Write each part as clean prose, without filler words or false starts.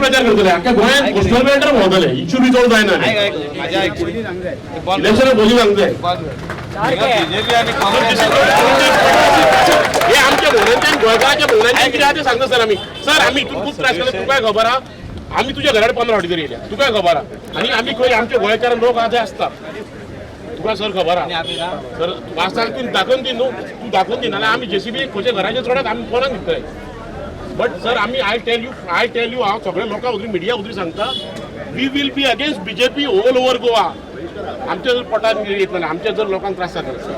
प्रचार करतले. आख्या गोंयांत कोस्टल बेल्टार भोंवतले, इश्यू रिजॉल्व जायना. आयक आयक, माझ्या ऐक. बंद. इलेक्शना पयलीं सांगले. बंद. बीजेपी आणि काँग्रेस. हे आमच्या भोवनांच्यान, गोंयकाराच्या भोवनांच्यान कितें आहा तें सांगता सर आमी. सर, आमी हितून खूब त्रास केले. तुका खबर आहा, आमी तुज्या घरात 15 फावटी तरी येयल्या, तुका खबर आहा. आनी आमी खंय आमच्या गोंयकार लोक आहा ते आसता, तुका सर खबर आहा. आमी ना. सर, तूं आसा तूं दाखोवन दी न्हू, तूं दाखोवन दी, नाल्यार आमी जेसीबी खंयच्या घराचेर चडत आमी कोणाक दितले? बट सर, आमी, I tell you, I tell you, हांव सगळ्या लोकां उदरी, मिडिया उदरी सांगता, we will be against BJP all over Goa. आमच्या जर पोटात येतले, आमच्या जर लोकांक त्रास जातले sir,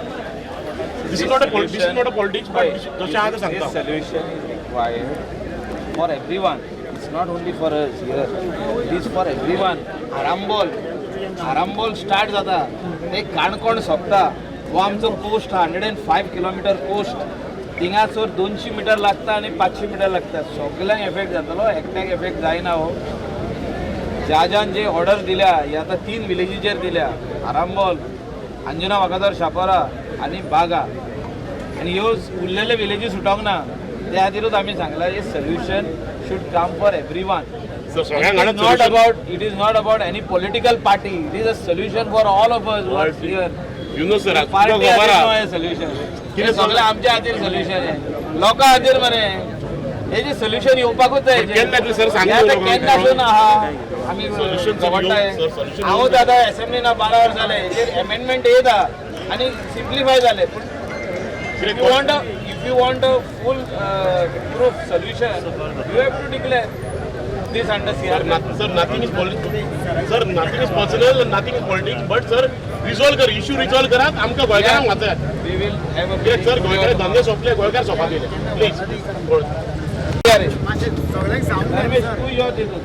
this is not a politics, but जशें आहा तें सांगता. This solution is required for everyone. It's not only for us here. It is for everyone. Arambol, Arambol start जाता ते काणकोण सोंपता. हो आमचो coast 105 kilometer coast. थिंगासर 200 मिटर लागता आनी 500 मिटर लागता. सगल्यांक एफेक्ट जातलो, एकट्याक एफेक्ट जायना. हो ज्या जे ऑर्डर दिल्या, ही आतां तीन विलेजीचेर दिल्या, आरांबोल, अंजुना वागातोर शापोरा आनी बागा. आनी ह्यो उरलेले विलेजी सुटोंक ना. त्या खातीरूच आमी सांगलां, हे solution should come for everyone. Sir, सगळ्यांक Not about, it is not about any political party. It is a solution for all of us here. You know sir, party खबर आहा. सोल्युशन कितें? सगळें आमच्या खातीर सोल्युशन आहे, लोकां खातीर मरे. हे जे सोल्युशन येवपाकूच जाय. पण केन्ना येतलें सर, सांग हे आतां लोकांक. केन्ना सून आहा आमी Solution झगडटाय. sir, solution. हांव दादा असेंब्लीन 12 वर्सां जाले. हेजेर एमेंडमेंट येता आनी सिम्प्लिफाय जाले, पूण if you want a full proof solution, you have to declare this under Sir, CR. Sir, nothing is politics. Sir, nothing is personal, nothing is politics. But sir, resolve कर, issue resolve करात, आमकां गोंयकारांक वाचयात. We will have a कित्याक sir, गोंयकार धंदे सोंपले, गोंयकार सोंपात येयले. प्लीज. धर्मेश, तूं यो तितून.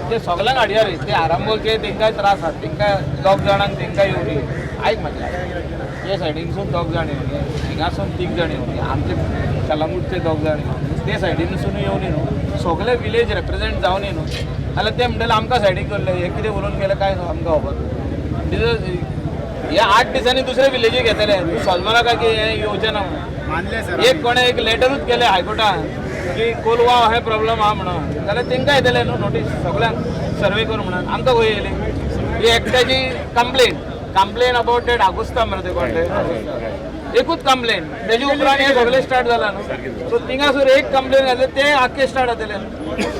ते सगळ्यांक हाडया रे. ते आरांबोलचे तेंकांय त्रास आसा. तेंकां दोग जाणांक तेंकां येवनी. आयक म्हटल्यार, ते सायडीनसून दोग जाण येवनी, हिंगासून तीग जाण येवनी, आमचे कलांगूटचे दोग जाण येवनी, ते सायडीनसून येवनी न्हू. सगळे विलेज रेप्रेझेंट जावनी न्हू. जाल्यार ते म्हणटले आमकां सायडीक करले. हे कितें उलोवन गेले काय आमकां खबर. हे 8 दिसांनी दुसरे विलेजीक येतले. तूं सॉल्व नाका की हें येवचें ना म्हणून. मानले सर. एक कोणें एक लेटरूच केलें हायकोर्टान की कोलवा हे प्रॉब्लम आहा म्हणून, जाल्यार तेंकां येतलें न्हू नोटीस सगळ्यांक सर्वे कर म्हणून. आमकां खंय येयली ही एकट्याची complaint? Complaint about that Agusta मरे ते कोण ते, एकूच कंप्लेन. तेजे उपरांत हे सगळें स्टार्ट जाला न्हू. सो थिंगासर एक कंप्लेन घातले, ते आख्खे स्टार्ट जातले.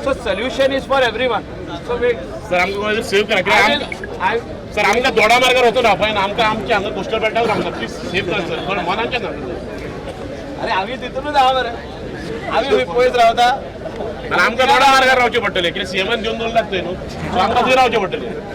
So solution is for everyone, so wait. Sir, आमकां सेव्ह करा. कित्याक सर, आमकां दोडा मार्गार वचून रावपा जायना. आमकां आमच्या हांगा कोस्टल बेल्टार रावता. प्लीज सेव्ह करा सर, थोडें मनाचें सांगता. अरे, आमी तितूनच आहा मरे. आमी खंय पयस रावता? आनी आमकां दोडा मार्गार रावचें पडटलें, कित्याक सीएमान दिवन दवरलात थंय न्हू. सो आमकां थंय रावचें पडटलें.